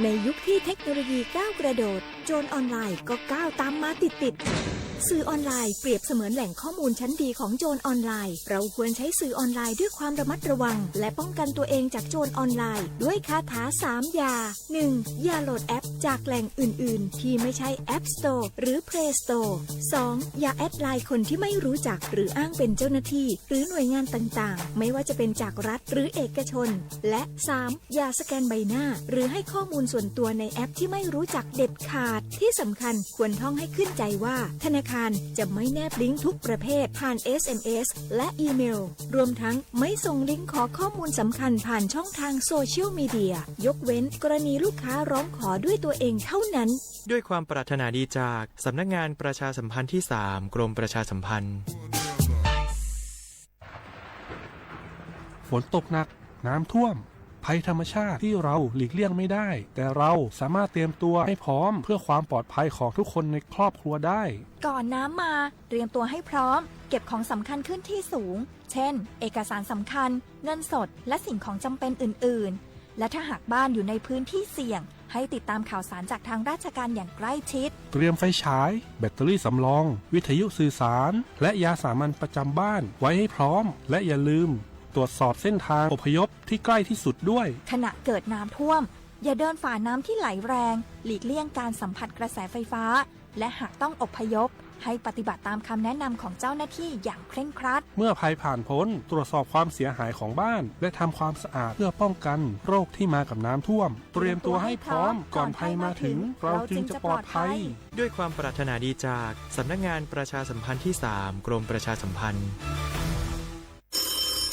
ในยุคที่เทคโนโลยีก้าวกระโดด โจรออนไลน์ก็ก้าวตามมาติดๆ สื่อออนไลน์เปรียบเสมือนแหล่งข้อมูลชั้นดีของโจรออนไลน์ เราควรใช้สื่อออนไลน์ด้วยความระมัดระวัง และป้องกันตัวเองจากโจรออนไลน์ ด้วยคาถาสามอย่า หนึ่ง อย่าโหลดแอปจากแหล่งอื่นๆ ที่ไม่ใช่ App Store หรือ Play Store สอง อย่าแอดไลน์คนที่ไม่รู้จัก หรืออ้างเป็นเจ้าหน้าที่ หรือหน่วยงานต่างๆ ไม่ว่าจะเป็นจากรัฐหรือเอกชน และ สาม อย่าสแกนใบหน้า หรือให้ข้อมูลส่วนตัวในแอปที่ไม่รู้จักเด็ดขาด ที่สำคัญควรท่องให้ขึ้นใจว่า ธนาคารจะไม่แนบลิงก์ทุกประเภทผ่าน เอส เอ็ม เอส และอีเมล รวมทั้งไม่ส่งลิงก์ขอข้อมูลสำคัญผ่านช่องทางโซเชียลมีเดีย ยกเว้นกรณีลูกค้าร้องขอด้วยตัวเองเท่านั้น ด้วยความปรารถนาดีจากสำนักงานประชาสัมพันธ์ที่สาม กรมประชาสัมพันธ์ ฝนตกหนัก น้ำท่วม ภัยธรรมชาติที่เราหลีกเลี่ยงไม่ได้ แต่เราสามารถเตรียมตัวให้พร้อมเพื่อความปลอดภัยของทุกคนในครอบครัวได้ ก่อนน้ำมา เตรียมตัวให้พร้อม เก็บของสำคัญขึ้นที่สูง เช่น เอกสารสำคัญ เงินสด และสิ่งของจำเป็นอื่นๆ และถ้าหากบ้านอยู่ในพื้นที่เสี่ยง ให้ติดตามข่าวสารจากทางราชการอย่างใกล้ชิด เตรียมไฟฉาย แบตเตอรี่สำรอง วิทยุสื่อสาร และยาสามัญประจำบ้านไว้ให้พร้อม และอย่าลืมตรวจสอบเส้นทางอพยพที่ใกล้ที่สุดด้วย ขณะเกิดน้ำท่วม อย่าเดินฝ่าน้ำที่ไหลแรง หลีกเลี่ยงการสัมผัสกระแสไฟฟ้า และหากต้องอพยพ ให้ปฏิบัติตามคำแนะนำของเจ้าหน้าที่อย่างเคร่งครัด เมื่อภัยผ่านพ้น ตรวจสอบความเสียหายของบ้าน และทำความสะอาดเพื่อป้องกันโรคที่มากับน้ำท่วม เตรียมตัวให้พร้อม ก่อนภัยมาถึง เราจึงจะปลอดภัย ด้วยความปรารถนาดีจากสำนักงานประชาสัมพันธ์ที่สาม กรมประชาสัมพันธ์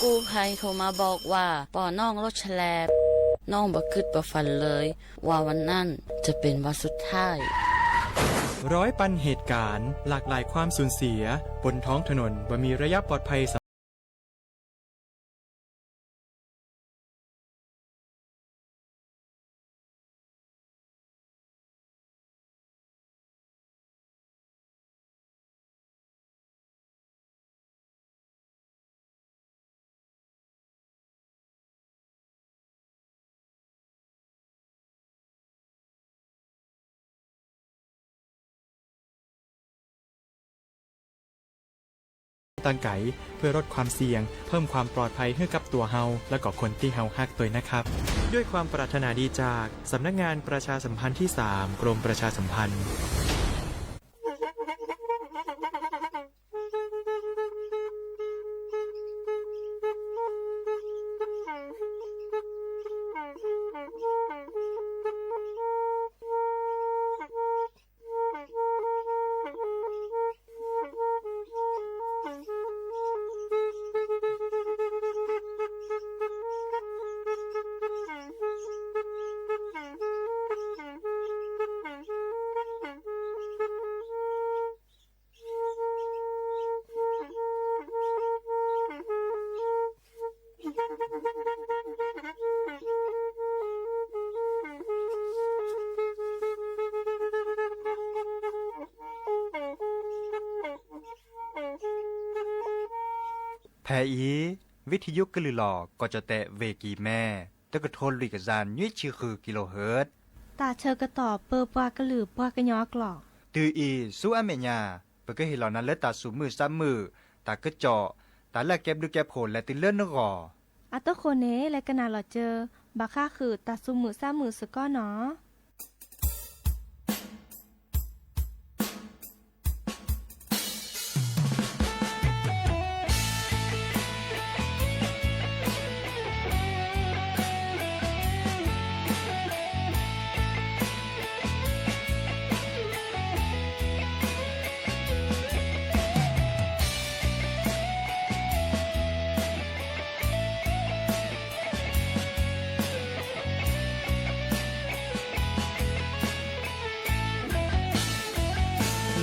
กู้ภัยโทรมาบอกว่า ปอน้องรถแฉลบ น้องบ่คิดบ่ฝันเลย ว่าวันนั้นจะเป็นวันสุดท้าย ร้อยปันเหตุการณ์ หลากหลายความสูญเสีย บนท้องถนนบ่มีระยะปลอดภัย ตั้งไก๋ เพื่อลดความเสี่ยง เพิ่มความปลอดภัยหื้อกับตั๋วเฮา และก็คนตี้เฮาฮักตวยนะครับ ด้วยความปรารถนาดีจากสำนักงานประชาสัมพันธ์ที่สาม กรมประชาสัมพันธ์ ဖဲအံၤ ဝံထယုကလုာ်လီၤ ကီၢ်ကၠီၣ်တဲၣ် ဝ့ၢ်ကံၢ်မဲ တကထိလွံၢ်ကယၤနွံဆံဃုကံလိာ်ဟၢၣ် တၢ်ဆၢကတီၢ်ပၢပှၤကလုာ်ပှၤကညီအကျိာ် တုၤအံၤဆူအမဲာ်ညါ ပကဟ့ၣ်လီၤနၤလၢတၢ်သူၣ်မုာ်သးမုာ် တၢ်ကစီၣ် တၢ်လၢအကဲဘျုးကဲဖှိၣ်လဲၤတုၤလၢနဂီၢ် အဃိန့ၣ် လဲၤကနၣ်လီၤစၢၤ ဘၣ်ဃးဃုာ်တၢ်သူၣ်မုာ်သးမုာ်စ့ၢ်ကီးနီၤ. လီၤ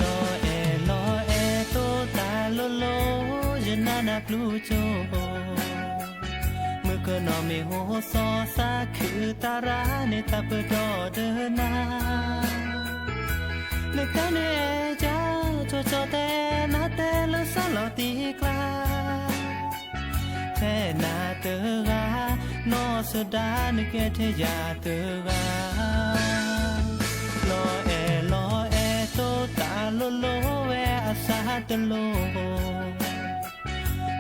အဲၣ်လီၤအဲၣ်သိးတၢ်လိၤလိၤ ယနၤနၢ်ပျူၤကၠိ မုၢ်ကနီၤမ့ၢ်ဟိၣ်စီၤသးခုၣ်သရၣ်န့ၣ် သးပၢၢ်ဒီးဒီးနၤ နတၢ်န့ၣ်အဲၣ်ယၤ ကၠီကၠီတဲနၤတဲလၢစီလီၤတံၢ်ကျါ ဖဲနၤတဂၤ, နီၢ်စဒါနကဲထဲယၤတဂၤ, လီၤအဲၣ်လီၤအဲၣ်တိတၢ်လိၤလိၤဝဲအစၢ်တလိၤ,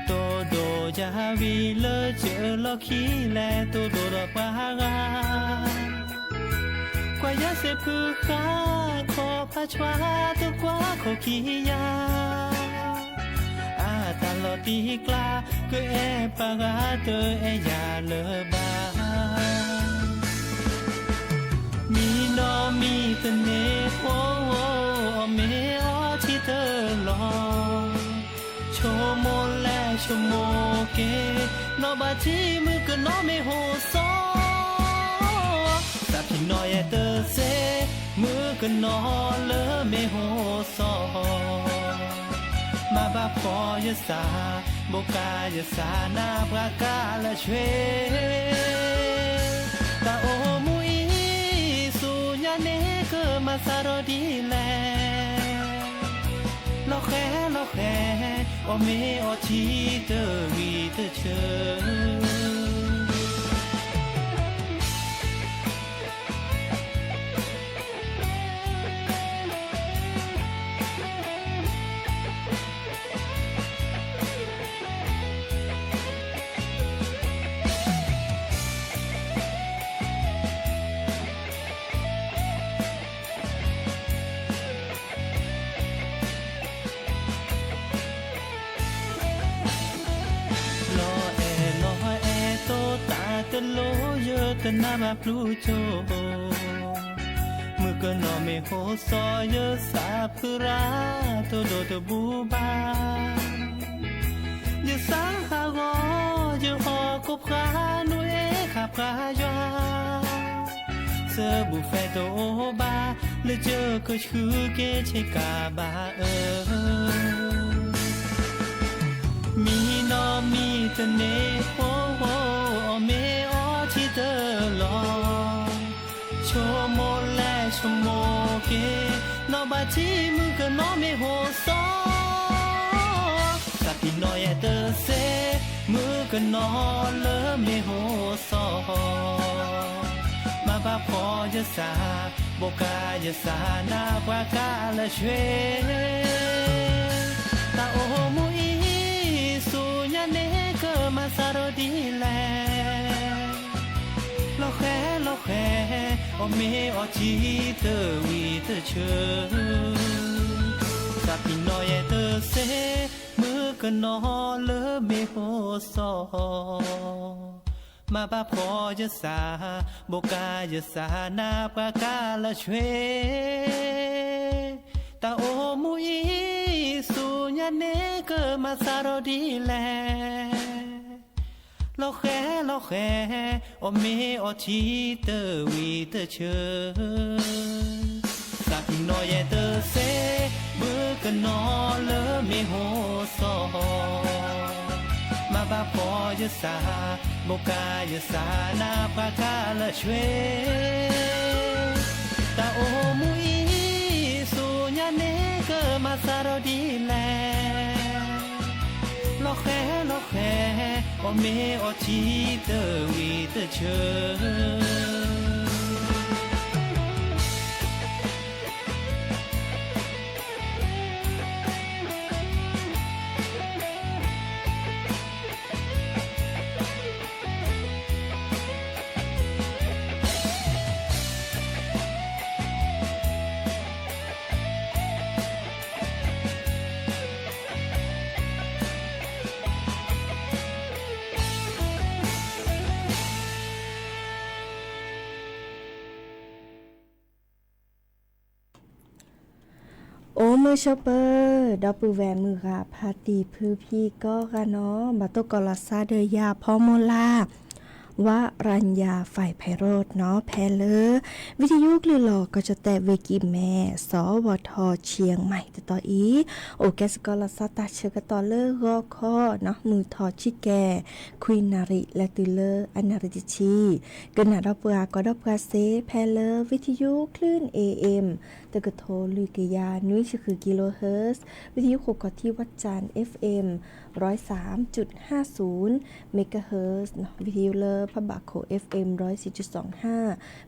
တိၢ်ဒိၣ်ယၤဝံၤလၢစၢၤလီၢ်ခံလဲၣ် တိၢ်ဒိၣ်ဒီးပှၤဂၤ ကွၢ်ယၤစဲးဖုဃါ ခီၣ်ဖးဆွါတကွၢ်ခိၣ်ခံယၤ, အတၢ်လီၤတံၢ်ကျါ ကအဲၣ်ပှၤဂၤတအဲၣ်ယၤလၢၤဘၣ်. မံနီၢ်မံသန့ၤ အိၣ်အိၣ် အီၣ်မ့ၤအီထံတလီၢ်, ဆိကမိၣ်လဲၣ်ဆိကမိၣ်က့ၤ, နီၢ်ဘၣ်ထံမုၣ်ကနီၤမ့ၢ်ဟိၣ်စီၤ, သးဖံးနီၢ်ယဲတစ့ မုၣ်ကနီၤလၢမ့ၢ်ဟိၣ်စီၤ, မၤဘၣ်ဖှီၣ်ယသး ဘိးကါယသးနါပှၤကါလၢဆှ့, တၢ်အိၣ်မူအံၤ ဆူညါန့ၣ်ကမၤစၢ်ဒီးဒ်လဲၣ်, လီၤဃဲၤလီၤဃဲၤ အီၣ်မ့ၤအီထံတဂံၢ်တဆၢ လီၤအဲၣ်လီၤအဲၣ်တိတၢ်တလိၤ ယတနၢ်ဘၣ်ပျူၤကၠိ, မုၣ်ကနီၤမ့ၢ်ဟိၣ်စီၤ ယသးဖုရၣ် တိၢ်ဒိၣ်တဘူၣ်ဘၣ်, ယသးဟးဂီၤ ယအီၣ်ကိးဖှါ နူအ့ခးပှၤယွၤ, စဘူၣ်ဖဲတအိၣ်ဘၣ် လၢယကဆှုက့ၤဆ့ကၤဘၣ်အၢ, မံနီၢ်မံသန့ၤ အိၣ်အိၣ် အီၣ်မ့ၤအီထံတလီၢ်, ဆိကမိၣ်လဲၣ်ဆိကမိၣ်က့ၤ, နီၢ်ဘၣ်ထံမုၣ်ကနီၤမ့ၢ်ဟိၣ်စီၤ, သးဖံးနီၢ်ယဲတစ့ မုၣ်ကနီၤလၢမ့ၢ်ဟိၣ်စီၤ, မၤဘၣ်ဖှီၣ်ယသး ဘိးကါယသးနါပှၤကါလၢဆှ့, တၢ်အိၣ်မူအံၤ ဆူညါန့ၣ်ကမၤစၢ်ဒီးဒ်လဲၣ်, လီၤဃဲၤလီၤဃဲၤ အီၣ်မ့ၤအီထံတဂံၢ်တဆၢ, သးဖံးနီၢ်ယဲတစ့ မုၣ်ကနီၤလၢမ့ၢ်ဟိၣ်စီၤ, မၤဘၣ်ဖှီၣ်ယသး ဘိးကါယသးနါပှၤကါလၢဆှ့, တၢ်အိၣ်မူအံၤ ဆူညါန့ၣ်ကမၤစၢ်ဒီးဒ်လဲၣ်, လီၤဃဲၤလီၤဃဲၤ အီၣ်မ့ၤအီထံတဂံၢ်တဆၢ, သးဖံးနီၢ်ယဲတစ့ မုၣ်ကနီၤလၢမ့ၢ်ဟိၣ်စီၤ, မၤဘၣ်ဖှီၣ်ယသး ဘိးကါယသးနါပှၤကါလၢဆှ့, တၢ်အိၣ်မူအံၤ ဆူညါန့ၣ်ကမၤစၢ်ဒီးဒ်လဲၣ်, လီၤဃဲၤလီၤဃဲၤ အီၣ်မ့ၤအီထံတဂံၢ်တဆၢ, အိၣ်မုာ်ဆိးပၢၤ ဒီပုၢ်ဝဲၢ်မုၢ်ဂၤဖါတံၢ်ဖုဖံကီၢ်ဂၤနီၤ, ဘၣ်တိၢ်ကီၤလီၤစါဒီးယၤဖီမိၢ်လၢ် ဝရญญา ฝ่ายไพโรจน์ နီၤ, ဖဲလၢ ဝံထယုကလုၢ်လီၤကီၢ်ကၠီၣ်တဲၣ် ဝ့ၢ်ကံၢ်မဲ စဝထ เชียงใหม่ တတီၤအံၤ, အိၣ်ကဲစ့ၢ်ကီးလီၤဆီတၢ်ဆၢကတီၢ်လၢဂီၤခီနီၤ, မုၢ်ထီၣ်ဆံကဲ ခွံနၣ်ရံၣ် လဲၤတုၤလၢအနၣ်ရံၣ်တဆံ, ကနၣ်ဒီးပှၤကိးဒီးပှၤစ့ ဖဲလၢ ဝံထယုကလုၢ် เอเอ็ม တကထိလွံၢ်ကယၤနွံဆံဃု กิโลเฮิรตซ์, ဝံထယုခိၣ်ကီၢ်ထံ วัดจันทร์ เอฟเอ็ม ร้อยสามจุดห้าศูนย์ megahertz เนาะ วิทยุ လၢဖးဘၣ်ခိၣ် เอฟเอ็ม ร้อยสี่จุดสองห้า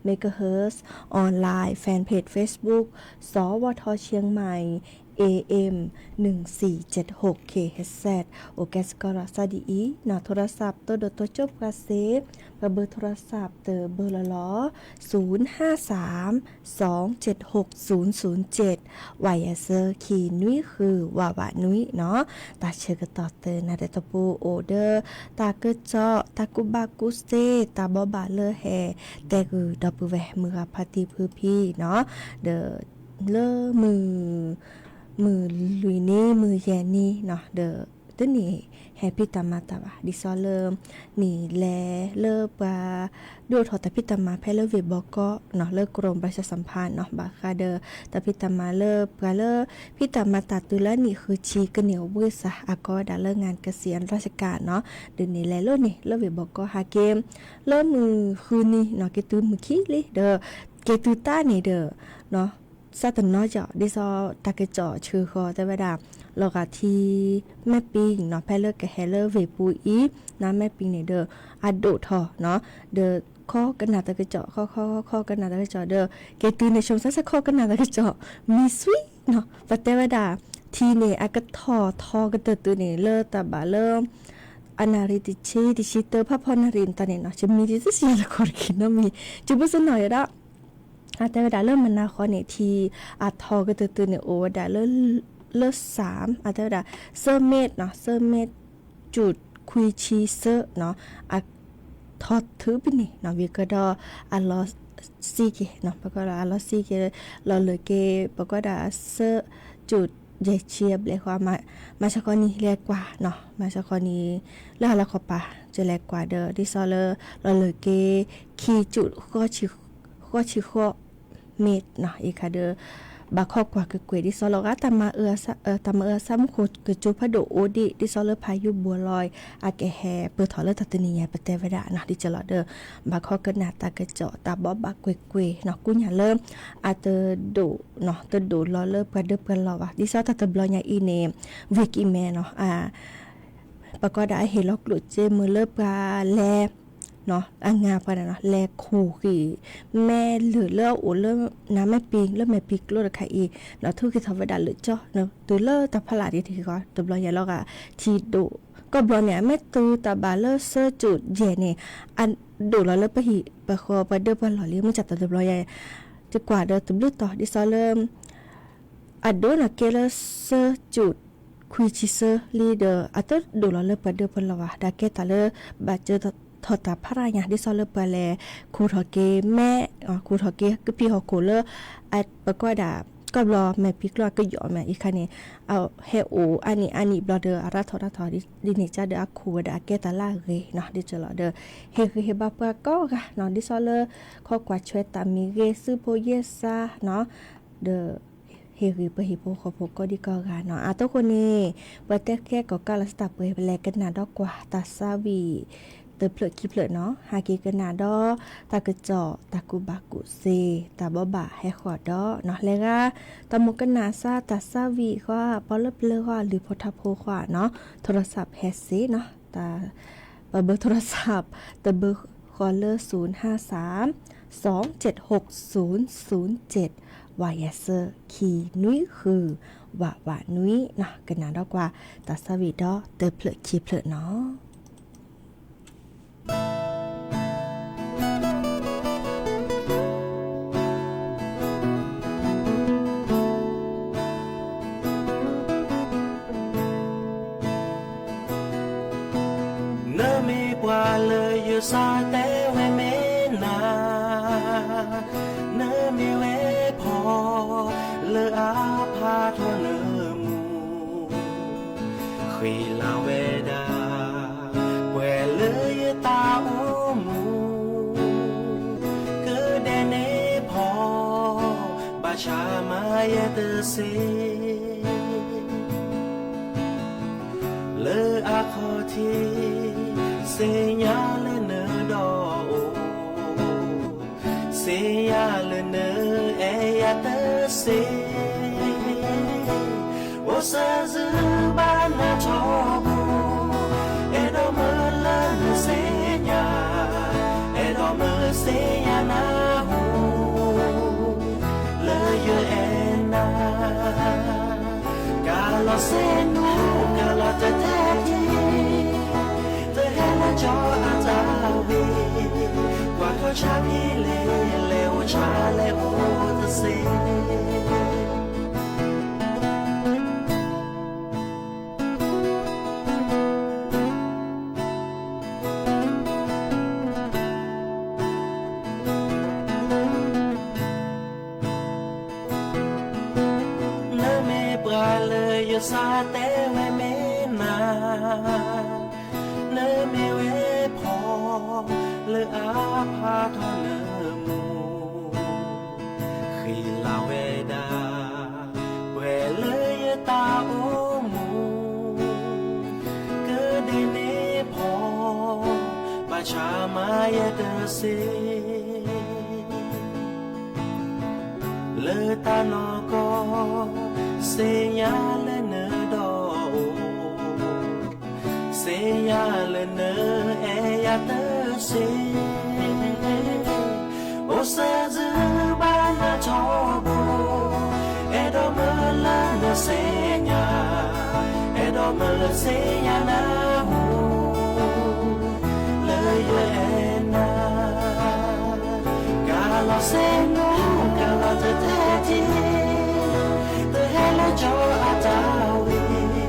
megahertz, online fanpage Facebook สวทเชียงใหม่ เอเอ็ม หนึ่งสี่เจ็ดหก เคเอชเซด အိၣ်ကဲစ့ၢ်ကီးလီၤ. စးဒ်အံၤ โทรศัพท์ တဒိၣ်တိစၢၤပှၤစ့ၢ် ပဘၢ โทรศัพท์ တဘၢလီၤလီၤ, ศูนย์ห้าสาม สองเจ็ดหก ศูนย์ศูนย์เจ็ด ဝးယဲၢ်ဆၢ ခံနွံဃု ဝးဝးနွံ เนาะ. တၢ်ဆၢကတီၢ်သ့ၣ်တဖၣ်အိၣ်ဒီး တၢ်ကစီၣ် တၢ်ကူၣ်ဘၣ်ကူၣ်သ့ တၢ်ဘိးဘၣ်လၢဟဲတဲဂုာ်ဒီပုၢ်ဝဲၢ်မုၢ်ဂၤဖါတံၢ်ဖုဖံ เนาะ, ဒီးလၢမုၢ် မုၢ်လွံၢ်နံၤ မုၢ်ယဲၢ်နံၤ เนาะ, ဒီးတနံၤဟဲဖံးတၢ်မၤတၢ်ဘၣ် ဒ်သိးလၢ နံၣ်လဲၤလၢပှၤ ဒုးအိၣ်ထီၣ်တၢ်ဖံးတၢ်မၤဖဲလၢဝ့ၢ်ဘီကီး เนาะ, လၢ กรมประชาสัมพันธ์ เนาะ, ဘၣ်ဃးဒီး တၢ်ဖံးတၢ်မၤလၢပှၤလၢ ဖံးတၢ်မၤတၢ်တုၤလၢနံၣ်ဃုဆံ ကန့ၢ်အဝံသး အကိးဝဲဒၣ်လၢ งานเกษียณราชการ เนาะ, ဒီးနံၣ်လဲၤလၢန့ၣ် လၢဝ့ၢ်ဘီကီးဟးက့ၤ လၢမုၢ်ဃုနံၤ เนาะ, က့ၤတုၤမုၢ်ခံလံဒီး က့ၤတုၤတၢ်န့ၣ်ဒီး เนาะ, စးတနီၤကီး ဒ်သိးတၢ်ကစီၣ်ဆၢဃီၤတဲဝဲဒၣ် လီၤဂာ်ထံ แม่ปิง เนาะ, ဖဲလၢကဟဲလၢဝ့ၢ်ပူၤအံၤ နါ แม่ปิง န့ၣ်ဒီး အဒိၣ်ထီၣ် เนาะ, ဒီးခီကနၣ်တၢ်ကစီၣ် ခီခီခီခီကနၣ်တၢ်ကစီၣ်ဒီး က့ၤတုၤန့ၣ် ဆိစါစ့ၢ် ခီကနၣ်တၢ်ကစီၣ် မံၤစွံ เนาะ, ပတဲဝဲဒၣ် ထံန့ၣ် အကထီၣ်ထီကတၢၢ်တုၤန့ၣ် လၢတၢ်ဘၣ်လၢ အနၣ်ရံၣ်တဆံ တဆံတၢ ဖးဖီနၣ်ရံၣ်မတၤန့ၣ် เนาะ, ယမံၤတဆံယၤတခီတက့ၤနီတမံၤ ယဘၣ်စ့ၢ်နီၤယဲဒၣ် အတဲဝဲဒၣ်လၢမနၤဃီန့ၣ် ထံအထီကတၢၢ်တုၤန့ၣ် အိၣ်ဝဲဒၣ်လၢ လၢစၢမ် အတဲဝဲဒၣ် သၢမ့ၣ် เนาะ, သၢမ့ၣ် จุดခွံဆံသၢ เนาะ, အထီၣ်ထုးဖဲန့ၣ် เนาะ, ဝံၤကဒီးအလီၤစံက့ၤ เนาะ, ပကီးဒီးအလီၤစံက့ၤ လီၤလၢာ်က့ၤ ပကီးဒၣ်သၢ จุดယဲၢ်ဆံအဘျဲၣ်ဃီ မၤစၢၤဃီန့ၣ်လဲၤကွၢ် เนาะ, မၤစၢၤဃီန့ၣ် လၢဟါလီၤခီပၤ ကလဲၤကွၢ်ဒီး ဒ်သိးလၢ လီၤလၢာ်က့ၤ ခံ จุด ဃိးဆံဃိးမ့ၣ် เนาะ, အံၤခါဒီး ဘၣ်ခီကွၢ်ကွ့ၢ်ကွ့ၢ် ဒ်သိးလီၤဂာ် တၢ်မၤအၢအသး တၢ်မၤအၢအသးမူခိၣ်ကစိၤဖးဒိၣ်အိၣ်ဒံး ဒ်သိးလၢ พายุบัวลอย အကဟဲပၢၢ်ထီၣ်လၢတၢ်တနံၤညါ ပတဲဝဲဒၣ် เนาะ, ဒ်သိးလီၤဒီး ဘၣ်ခီကနၣ်တၢ်ကစီၣ် တၢ်ဘိးဘၣ်ကွ့ၢ်ကွ့ၢ် เนาะ, ကူၣ်ညါလၢ အတဒိၣ် เนาะ, တဒိၣ်လီၤလၢပှၤဒၢပှၤလီၢ်ဘၣ် ဒ်သိးတၢ်တဘျီညါအံၤန့ၣ် ဝ့ၢ်ကံၢ်မဲ เนาะ, ပကီးဒၣ်အဟ့ၣ်လီၤကျိၣ်စ့မုၢ်လၢပှၤလဲၤ เนาะ, အငါပှၤန့ၣ် เนาะ, လဲၤခူၣ်ဃံၢ် မဲလၢၢ်လၢအအိၣ်လၢ နါ แม่ปิง လၢ แม่ปิง ကျိတခါအံၤ เนาะ, ထုးက့ၤထီၣ်ဝဲဒၣ်လၢာ်ကၠီ เนาะ, တုၤလၢတၢ်ဖးလၢ်ဒ်တခီ တဘျီညါလီၤဂာ် ထံဒိၣ် ကီၢ်ဘျီန့ၣ် အမ့ၢ်တုၤတၢ်ဘၣ်လၢသၢ จุดယဲၢ်န့ၣ် အဒိၣ်လီၤလၢပဟံၣ်ပဃီပှၤဒၢပှၤလီၢ်လံ မ့ၢ်တၢ်တဘျီညါ ယကွၢ်ဒီးတဘျုးတီၤ ဒ်သိးလၢ အဒိၣ်နီၢ်ကဲလၢသၢ จุดခွံဆံသၢလံဒီး အတဒိၣ်လီၤလၢပှၤဒၢပှၤလီၢ်ဘၣ် ဒီးကဲတၢ်လၢ ဘၣ်စၢၤထီၣ်တၢ်ဖးရၣ်ညါ ဒ်သိးလၢပှၤလဲၤခူၣ်ထီၣ်က့ၤမဲ ခူၣ်ထီၣ်က့ၤကဖံးဟီၣ်ခိၣ်လၢ ပကီးဒၣ် ကီၢ်ဘျီ แม่ปิง ကျိအကယီၣ်မဲ အံၤခါန့ၣ် အဟဲအိၣ်အါနံၣ်အါနံၣ်ဘျီဒီး အရါထီၣ်ရါထီၣ်ဒ်န့ၣ်ကဒီး အခူၣ်ဝဲဒၣ်အကဲတၢ်လၢအဂ့ၤ เนาะ, ဒ်သိးလီၤဒီး ဟ့ၣ်ဂံၢ်ဟ့ၣ်ဘါပှၤကိးဂၤ เนาะ, ဒ်သိးလၢ ခီကွၢ်ဆွဲတၢ်မံၤဂ့ၤ သုးဖိယဲၢ်စါ เนาะ, ဒီး ဟ့ၣ်ဂံၢ်ပှၤဟံၣ်ဖိဃီဖိကိးဒံကိးဂၤ เนาะ, အတိၢ်ဃိန့ၣ် ပှၤတဲခဲကိးကးလီၤစတၢ်ပှဲၤ ပလဲၤကနၣ်ဒီးကွၢ်တၢ်သးဝံၣ် တဖျၢၣ်ခံဖျၢၣ် เนาะ, ဟဲက့ၤကနၣ်ဒီး တၢ်ကစီၣ် တၢ်ကူၣ်ဘၣ်ကူၣ်သ့ တၢ်ဘိးဘၣ်ဟဲဃီၤဒီး เนาะ, လဲၤဂၤ တၢ်မိၢ်ကနၣ်စၢ် တၢ်သးဝံၣ်ဃီ ပီလၢပျၢၤဃီ လုၢ်ဖိထါဖိဃီ เนาะ, โทรศัพท์ဟဲစ့ၢ် เนาะ, တၢ် ပဘၢ โทรศัพท์ တဘၢဃီလၢ ศูนย์ห้าสาม สองเจ็ดหก ศูนย์ศูนย์เจ็ด ဝးယဲၢ်ဆၢ ခံနွံဃု ဝးဝးနွံ เนาะ, ကနၣ်ဒီးကွၢ် တၢ်သးဝံၣ်ဒီးတဖျၢၣ်ခံဖျၢၣ် เนาะ. နမ့ၢ်ပှၤလၢယသးတဲဝဲမ့ၢ်နၤ, နမ့ၢ်ဝဲဖီ လၢအဖးထီၣ်နမူ ဃ့လၤဝဲဒၣ် ပှဲၤလၢယတၢ်အိၣ်မူ ကဒဲးန့ၣ်ဖီ ဘၣ်ဆၣ်မၤယဲတသ့ လၢအခီၣ်ထံး သ့ၣ်ညါလၢနဒီးအိၣ် သ့ၣ်ညါလၢနအဲၣ်ယၤတသ့ အိၣ်စၢၤစုဘၣ်နၤထီဘိ စ့ညါနၢ်ဟူ လၢယအဲၣ်နၤ, ကလီၤစ့နူ ကလီၤတထဲထံ, တဟဲလၢကၠီအတၢ်ဝံၤ, ကွၢ်ထီၣ်ဆါဖံလ့ၤ လဲၤအိၣ်ဆါလဲၤအိၣ်တစ့ နမ့ၢ်ပှၤလၢယစးတဲဝဲမ့ၢ်နၤ, နမ့ၢ်ဝဲဖီ လၢအဖးထီၣ်လၢမူ, ဃံလၤဝဲဒၣ် ပှဲၤလၢယတၢ်အိၣ်မူ, ကဒဲးန့ၣ်ဖီ ဘၣ်ဆၣ်မၤယဲတစ့ လၢတၢ်နီၢ်ကီၢ် စ့ညါလၢနဒီးအိၣ်, စ့ညါလၢနအဲၣ်ယၤတစ့, အိၣ်စဲၤစ့ဘၣ်နၤထီဘိ, အဲၣ်ဒိးမၢလၢနစ့ညါ, အဲၣ်ဒိးမၢလၢစ့ညါနၢ်ဟူ လၢယအဲၣ်နၤ, ကလီၤစ့နူ ကလီၤတထဲထံ, တဟဲလၢကၠီအတၢ်ဝံၤ,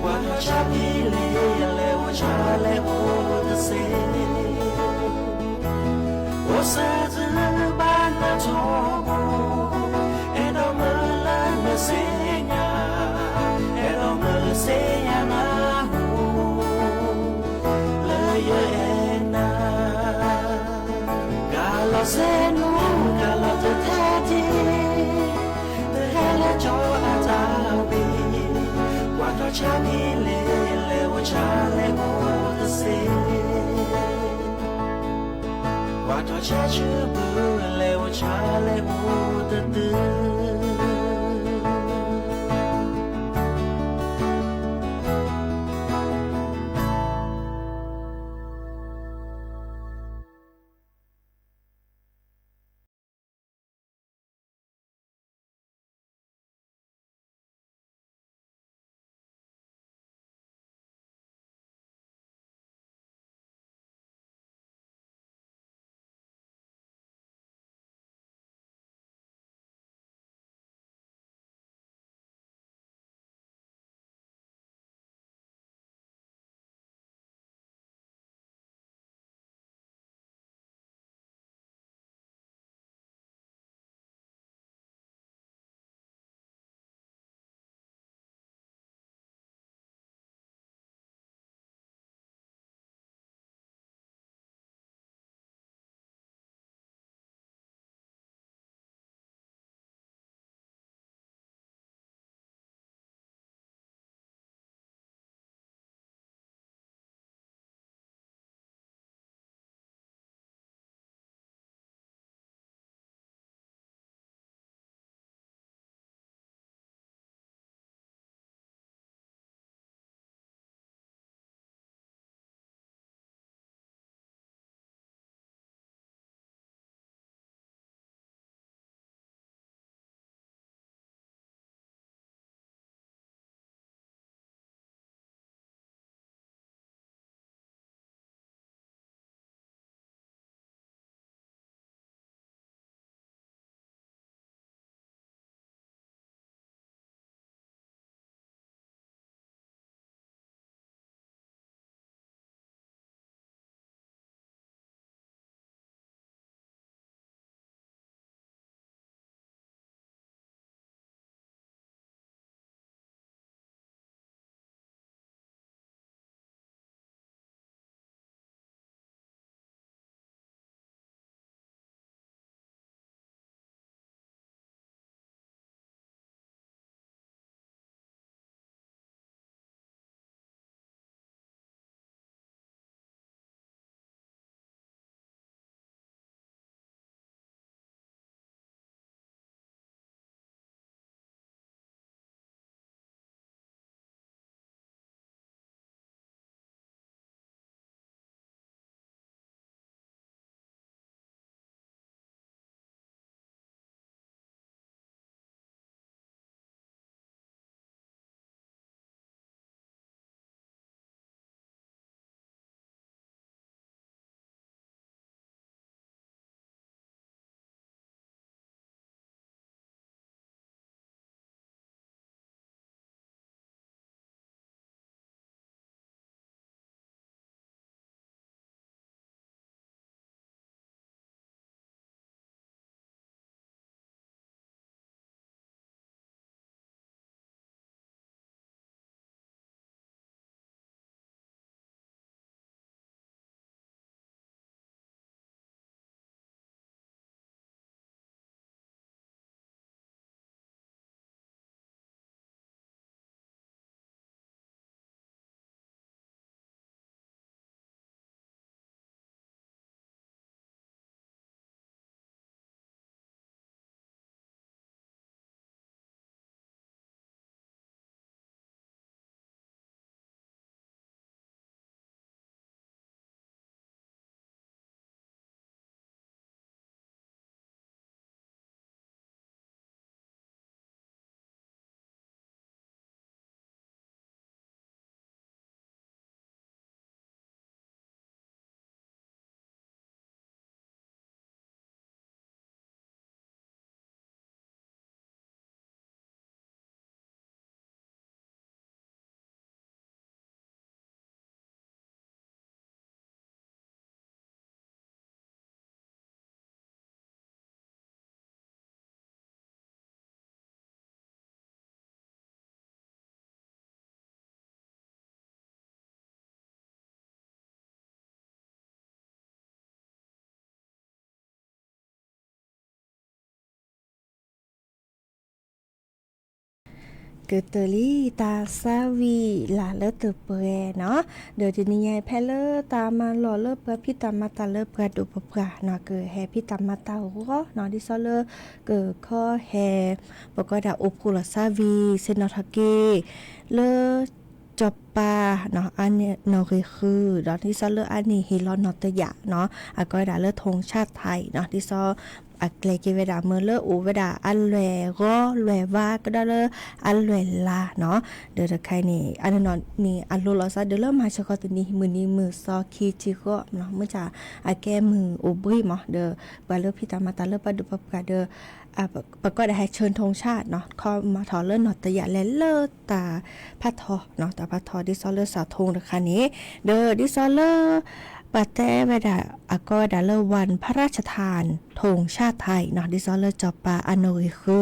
ကွၢ်ထီၣ်ဆါဖံလ့ၤ လဲၤအိၣ်ဆါလဲၤအိၣ်တစ့ အိၣ်စဲၤစ့ဘၣ်နၤထီဘိ, အဲၣ်ဒိးမၢလၢနစ့ညါ, အဲၣ်ဒိးမၢလၢစ့ညါနၢ်ဟူ လၢယအဲၣ်နၤ, ကလီၤစ့နူ ကလီၤတထဲထံ, တဟဲလၢကၠီအတၢ်ဝံၤ, ကွၢ်ထီၣ်ဆါဖံလ့ၤ လဲၤအိၣ်ဆါလဲၤအိၣ်တစ့ ကွၢ်ထီၣ်ဆါဆူဘု လဲၤအိၣ်ဆါလဲၤအိၣ်တတုၤ ကတၢၢ်လံတၢ်သးဝံၣ်လၢလၢတပှဲၤနီၤ, ဒီးတနံၤညါအံၤဖဲလၢတၢ်မၤလီၢ်လၢပှၤဖံးတၢ်မၤတၢ်လၢပှၤဒိၣ်ပပှၢ်နီၤ ကဟဲဖံးတၢ်မၤတၢ်အဂီၢ်နီၤ ဒ်သိးလၢ ကခီဟဲ ပကိးဝဲဒၣ်အိၣ်ဖှိၣ်လီၤသးဝံၤ ဆ့ၣ်နီၤထီၣ်က့ၤ လၢ စီၤပၤနီၤ အနီၣ်ဂံၢ်ဃု ဒီးဒ်သိးလၢအန့ၣ်ဟ့ၣ်လီၤနီၣ်တယာ်နီၤ အကိးဝဲဒၣ်လၢ ထူၣ်ဆၣ်ထၢၣ်နီၤ ဒ်သိး အကျဲက့ၤဝဲဒၣ်မ့ၢ်လၢအိၣ်ဝဲဒၣ်အလွဲၢ်ဂီၤ လွဲၢ်ဝါကဒီးလၢအလွဲၢ်လါနီၤ, ဒီးတခါအံၤန့ၣ် အနီၢ်နီၢ်န့ၣ် အလိၤလီၤသးဒီးလၢမၤဆၢဃီတနံၤ မုၢ်နံၤမုၢ်သီခံဆံဃိးနီၤ မုၢ်ဆါ အကဲမုၢ်အိၣ်ဘှံးမး ဒီးပှၤလၢဖံးတၢ်မၤတၢ်လၢပှၤဒိၣ်ပပှၢ်ဒီး ပကိးဒၣ်ဟဲဆၢထူၣ်ဆၣ်နီၤ ခီမၤထီၣ်လၢနီၣ်တယာ်လဲၤလၢတၢ်ဖးထီနီၤ တၢ်ဖးထီဒ်သိးလၢစးထူၣ်တခါန့ၣ် ဒီးဒ်သိးလၢ ပှၤတဲဝဲဒၣ် အကိးဝဲဒၣ်လၢ วันพระราชทานธงชาติไทยနီၤ ဒ်သိးလၢစီၤပၤအနီၣ်ဂံၢ်ဃု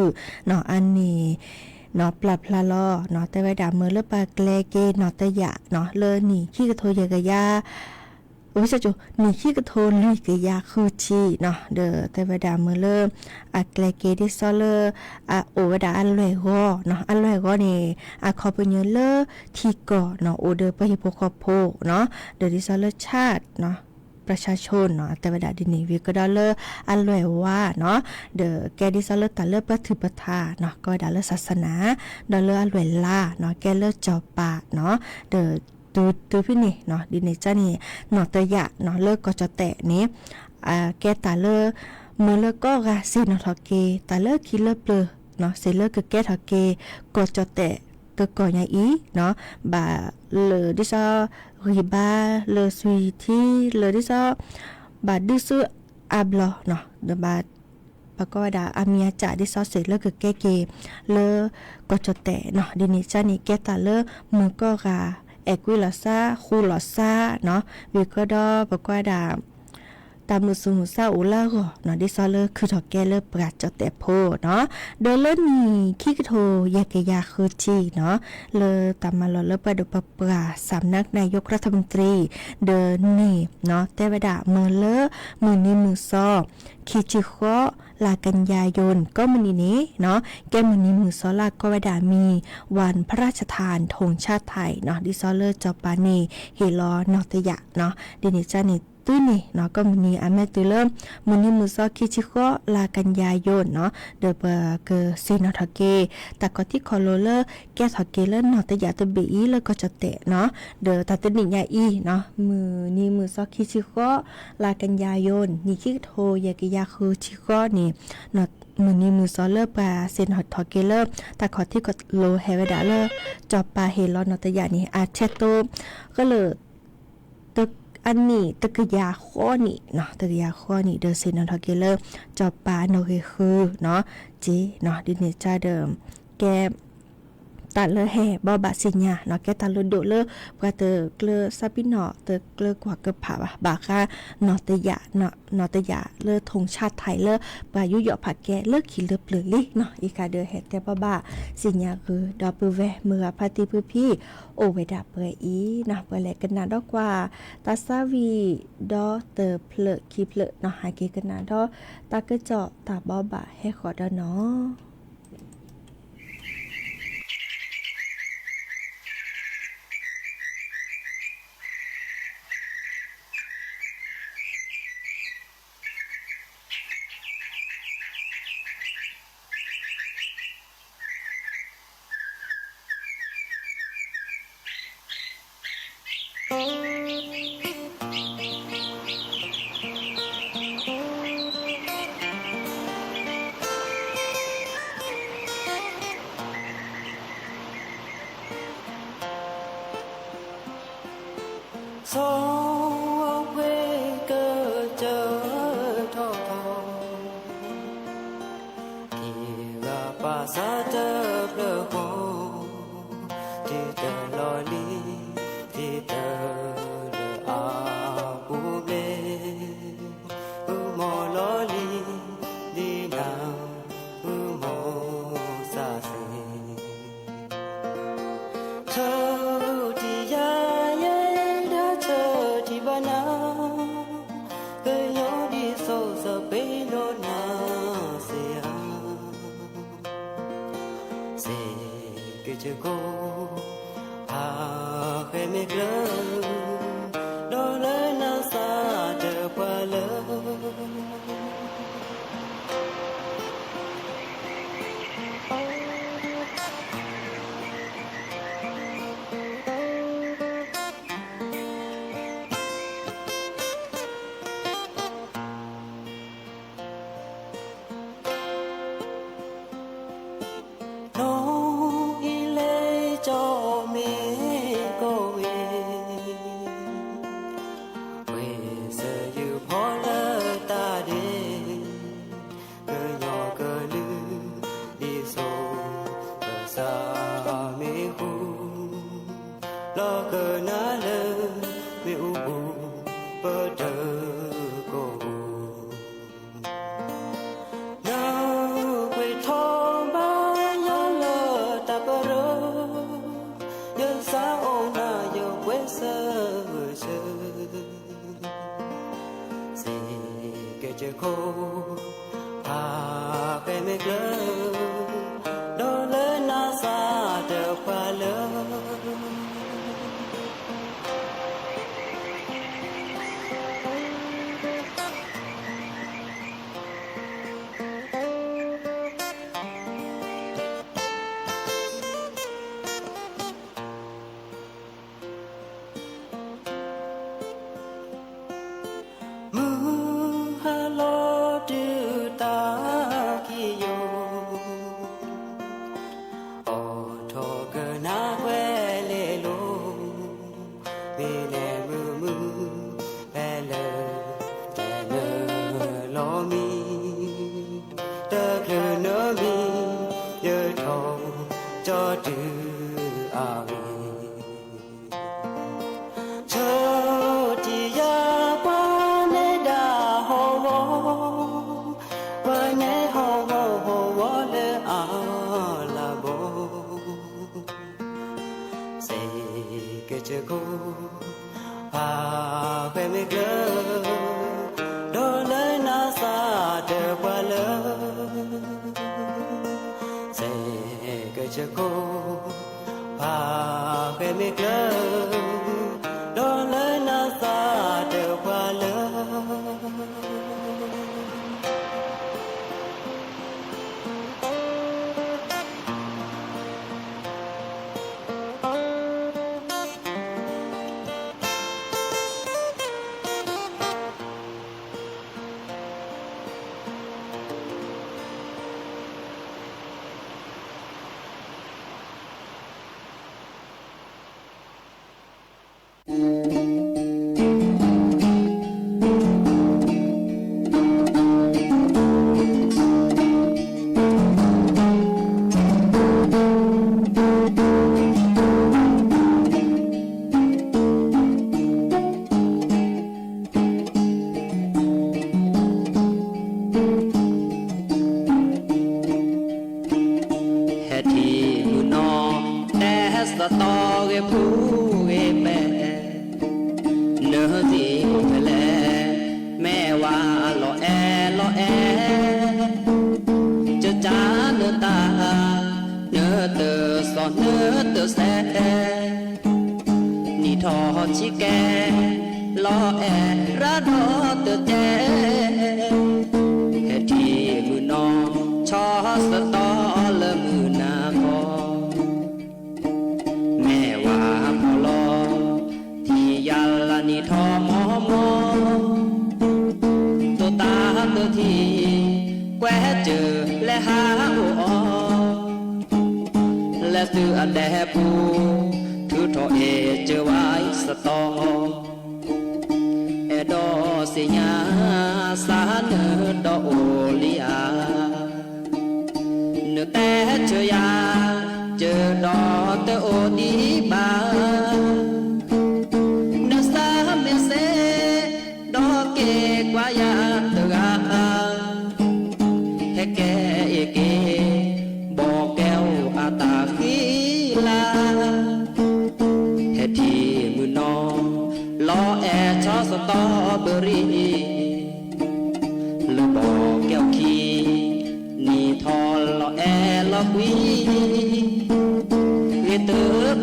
နီၤ အန့ၣ် နီၤပျၢ်ဖျါလီၤနီၤ တဲဝဲဒၣ်မ့ၢ်လၢပှၤကျဲက့ၤနီၣ်တယာ်နီၤ လၢနံၣ်ခံကထိယဲၢ်ကယၤ ဝဲစကနံၣ်ခံကထိလွံၢ်ကယၤဃုဆံနီၤ ဒီးတဲဝဲဒၣ်မ့ၢ်လၢ အကျဲက့ၤဒ်သိးလၢ အအိၣ်ဝဲဒၣ်အလွဲၢ်ဂီၤနီၤ အလွဲၢ်ဂီၤန့ၣ် အခီပညီလၢထံကီၢ်နီၤ အိၣ်ဒီးပှၤဟံၣ်ဖိဃီဖိနီၤ ဒီးဒ်သိးလၢ ชาติနီၤ ประชาชนနီၤ တဲဝဲဒၣ်ဒ်န့ၣ် ဝံၤကဒီးလၢအလွဲၢ်ဝါနီၤ ဒီးကဲဒ်သိးလၢတၢ်လၢပှၤထုးပထါနီၤ ကိးဝဲဒၣ်လၢ ศาสนา ဒီးလၢအလွဲၢ်လါနီၤ ကဲလၢစီၤပၤနီၤ ဒီးတုၤတုၤဖဲန့ၣ်နီၤ ဒ်န့ၣ်ကန့ၣ် နီၣ်တယာ်နီၤ လၢကီၢ်ကၠီၣ်တဲာ်န့ၣ် ကဲတၢ်လၢ မ့ၢ်လၢကိးဂၤဆ့ၣ်နီၤထီၣ်က့ၤ တၢ်လၢခံလၢပျၢၤနီၤ စ့ၢ်လၢကကဲထီၣ်က့ၤ ကီၢ်ကၠီၣ်တဲာ် ကကီၢ်ညါအံၤနီၤ ဘၣ်လၢဒ်သိး ဂံၢ်ဘါလၢ ဆွံထံ လၢဒ်သိး ဘၣ်ဒုးဆူအါဘျီနီၤ ဒီးဘၣ် ပကိးဝဲဒၣ်အမံၤအစၢ်ဒ်သိးစ့ၢ်လၢကကဲက့ၤ လၢကီၢ်ကၠီၣ်တဲာ်နီၤ ဒ်န့ၣ်ကန့ၣ် ကဲတၢ်လၢမုၢ်ကိးဂၤ အဲၣ်ကွံလိာ်သး ဃူလိာ်သးနီၤ ဝံၤကဒီး ပကိးဝဲဒၣ် တၢ်မုာ်သူၣ်မုာ်သးအိၣ်လၢအဂီၢ်နီၤ ဒ်သိးလၢခုၣ်ထီၣ်ကဲလၢပှၤကၠီၣ်တဲာ်ဖိနီၤ ဒီးလၢနံၣ်ခံကထိယဲၢ်ကယၤဃုဆံနီၤ လၢတၢ်မၤလီၢ်လၢပှၤဒိၣ်ပပှၢ် สำนักนายกรัฐมนตรี ဒီးန့ၣ်နီၤ တဲဝဲဒၣ်မ့ၢ်လၢ မုၢ်နံၤမုၢ်သီ ခံဆံဃိး လါကညီၤယိၣ် ကိးမုၢ်နံၤန့ၣ်နီၤ ကဲမုၢ်နံၤမုၢ်သီလၢအကိးဝဲဒၣ်မံၤ วันพระราชทานธงชาติไทยနီၤ ဒ်သိးလၢစီၤပၤန့ၣ် ဟ့ၣ်လီၤနီၣ်တယာ်နီၤ ဒ်န့ၣ်ကန့ၣ် တုၤန့ၣ်နီၤ ကိးမုၢ်နံၤအမ့ၢ်တုၤလၢ မုၢ်နံၤမုၢ်သီခံဆံဃိး လါကညီၤယိၣ်နီၤ ဒီးပကဆ့ၣ်နီၤထီၣ်က့ၤ တၢ်ခီၣ်ထံးခီၣ်လိၤလၢ ကဲထီၣ်က့ၤလၢနီၣ်တယာ်တဘ့ၣ်အံၤလၢကီၢ်ကၠီၣ်တဲာ်နီၤ ဒီးတၢ်တနံၣ်ညါအံၤနီၤ မုၢ်နံၤမုၢ်သီခံဆံဃိး လါကညီၤယိၣ် နံၣ်ခံကထိယဲၢ်ကယၤဃုဆံဃိးန့ၣ် မုၢ်နံၤမုၢ်သီလၢပှၤဆ့ၣ်နီၤထီၣ်က့ၤလၢ တၢ်ခီၣ်ထံးခီၣ်လိၤဟဲဝဲဒၣ်လၢ စီၤပၤဟ့ၣ်လီၤနီၣ်တယာ်န့ၣ် အဆဲးတိ ဃလၢာ် အနံၣ်တကယၤဃိးနံၣ်နီၤ တကယၤဃိးနံၣ် ဒီးဆ့ၣ်နီၤထီၣ်က့ၤလၢ စီၤပၤနီၣ်ဂံၢ်ဃုနီၤ က့နီၤ ဒ်န့ၣ်ကဒီး ကဲ တၢ်လၢဟဲဘိးဘၣ်သ့ၣ်ညါနီၤ ကဲတၢ်လၢဒိၣ်လၢ ပှၤတကျၢၤသးပ့ၤနီၣ် တကျၢၤကွၢ်ကဖးဘၣ် ဘၣ်ဃး နီၣ်တယာ် နီၣ်တယာ်လၢ ထူၣ်ဆၣ်ထၢၣ် လၢပှၤယူးယီၣ်ဖးကဲလၢခံလၢပျၢၤလံနီၤ အံၤခါဒီးဟဲတဲဘိးဘၣ် သ့ၣ်ညါဂ့ၤ ဒီပုၢ်ဝဲၢ်မုၢ်ဂၤဖါတံၢ်ဖုဖံ အိၣ်ဝဲဒၣ်ပှဲၤအံၤနီၤ ပှဲၤလဲၣ်ကနၣ်ဒီးကွၢ် တၢ်သးဝံၣ်ဒီးတဖျၢၣ်ခံဖျၢၣ်နီၤ ဟဲက့ၤကနၣ်ဒီး တၢ်ကစီၣ်တၢ်ဘိးဘၣ်ဟဲဃီၤဒီးနီၤ ဆီဝဲကစၢၢ်ထီၣ်ထီၣ် က့ၤဂၤပာ်စၢ်တဖျၢၣ်ဃီ တုၤတလီၤလံၤ တုၤတလၢအပူၤဘျဲၣ် အုမီၤလီၤလံၤ ဒ်နၤ အုမီၤစၢ်စ့ၢ် ဆၢထံယၤယဲဒၣ်ဆၢထံဘၣ်နၤ ကညီဒ်သိးစပ့ၤဒိၣ်နၤစ့ၢ်ဧါ စ့ၢ် က့ၤကၠိ ဖးဃဲမ့ၢ်ကျၢၤ ဒီးလၢနၤစၢ်တပှၤလၢ နီၢ်အံၤလဲၤကၠီမ့ၢ်ကီၢ်ဝ့ၢ် ဝ့ၢ်စၢၤယုၢ်ဖီလၢတၢ်ဒ့ ကညီကလုာ်ဒ်စိၤ ကစၢ်မ့ၢ်ဃူ လီၤကနၣ်လၢမ့ၣ်အူပူၤ ပတၢ်ကိၢ် နၢ်ကွ့ၤထီၣ်ဘါယွၤလၢတၢ်ပရၢ ယစးအိၣ်နၢ်ယပှဲၤဆၢဂၢၢ်ဆၢ စ့ၢ်ကီးကၠိ ဖးဃဲမ့ၢ်ကျၢၤ ဒီးလၢနၤစၢ်တပှၤလၢ မုၢ်ဟါလီၤတုၤတၢ်ခံးယိာ် အိးထီၣ်ကနၣ်ကွဲၤလ့လိၤ မ့ၢ်နဲမုာ်မုာ် ဖဲလၢ တနၢၤလီၤမံၤ တချုးနၢၤမံၤ ယထီၣ်ကၠီတုၤအဂ့ၢ် ဆၢထံယၤပှၤနဲဒၣ်ဟီၣ်ဝီ ပှၤနဲဟီၣ်ဝီဟီၣ်ဝီလၢအလၤဘီ စ့ၢ်ကီးကၠိ ဖးဃဲမ့ၢ်ကျၢၤ ဒီးလၢနၤစၢ်တပှၤလၢ စ့ၢ်ကီးကၠိ ဖးဃဲမ့ၢ်ကျၢၤ ဒီးလၢနၤစၢ်တပှၤလၢ ဟဲထံၣ်မုၢ်နီၢ် တဲစတီဂ့ၤဖူဂ့ၤပဲာ် နသံအိၣ်ဖဲလဲၣ် မ့ၢ်ဝၤလီၤအဲၣ်လီၤအဲၣ် ကကၢနတၢ် နတစီၣ်နတစဲး နံၣ်ထီၣ်ဆံးကဲ လီၤအဲၣ်ရၤဒီးတတဲ ဟဲထံၣ်မုၢ်နီၢ် ဆီစတီလၢမုၢ်နၤခီ မ့ၢ်ဝၤဖီၣ်လီၤ ထံၣ်ယၤလၢနံၣ်ထီၣ်မီမီ တိၢ်တၢ်တထံၣ် ကွဲးစၢၤလဲၤဟးအိၣ်အီၤ လဲၤသုးအဒဲပူၤ ထုးထီၣ်အ့ၣ်စၢၤဝဲစတီ အဲၣ်ဒိးသ့ၣ်ညါ စးနၢၤဒီးအိၣ်လံဧါ နတဲဆၢယၤ စၢၤဒီးတအိၣ်ဒံးဘၣ် နစးမ့ၢ်စဲ ဒီးက့ၤကွၢ်ယၤတဂၤ ဟဲကဲအ့ၣ်က့ၤ ဘီကဲအိၣ်အတၢ်ဃံလၤ ဟဲထံၣ်မုၢ်နီၢ် လီၤအဲၣ်ဆီစတီဘရံၤ လၢဘီကဲအိၣ်ခံ နံၣ်ထီၣ်လီၤအဲၣ်လီၤကွံ ဟဲ မ့ၢ်တ